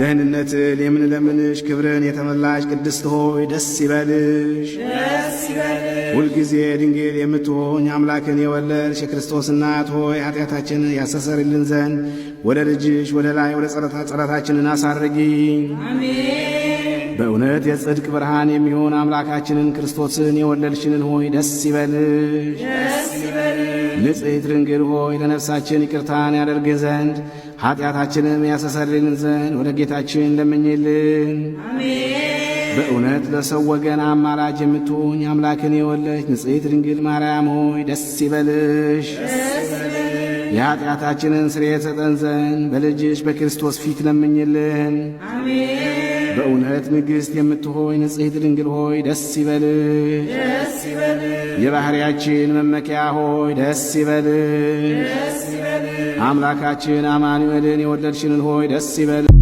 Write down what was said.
ደህንነትን የምንለምንሽ ክብርን የተመላሽ ቅድስት ሆይ ደስ ይበልሽ። ሁልጊዜ ድንግል የምትሆኝ አምላክን የወለድሽ የክርስቶስ እናት ሆይ ኃጢአታችንን ያስተሰርይልን ዘንድ ወደ ልጅሽ ወደ ላይ ወደ ጸሎታችንን አሳርጊ። በእውነት የጽድቅ ብርሃን የሚሆን አምላካችንን ክርስቶስን የወለድሽንን ሆይ ደስ ይበልሽ። ንጽሕት ድንግል ሆይ ለነፍሳችን ይቅርታን ያደርግ ዘንድ ኃጢአታችንም ያስተሰርይልን ዘንድ ወደ ጌታችን ለምኝልን። በእውነት ለሰው ወገን አማላጅ የምትሆኝ አምላክን የወለድሽ ንጽሕት ድንግል ማርያም ሆይ ደስ ይበልሽ። የኃጢአታችንን ስርየት ሰጠን ዘንድ በልጅሽ በክርስቶስ ፊት ለምኝልን። በእውነት ንግሥት የምትሆኝ ንጽሕት ድንግል ሆይ ደስ ይበልሽ። የባሕርያችን መመኪያ ሆይ ደስ ይበልሽ። አምላካችን አማኑኤልን የወለድሽንን ሆይ ደስ ይበልሽ።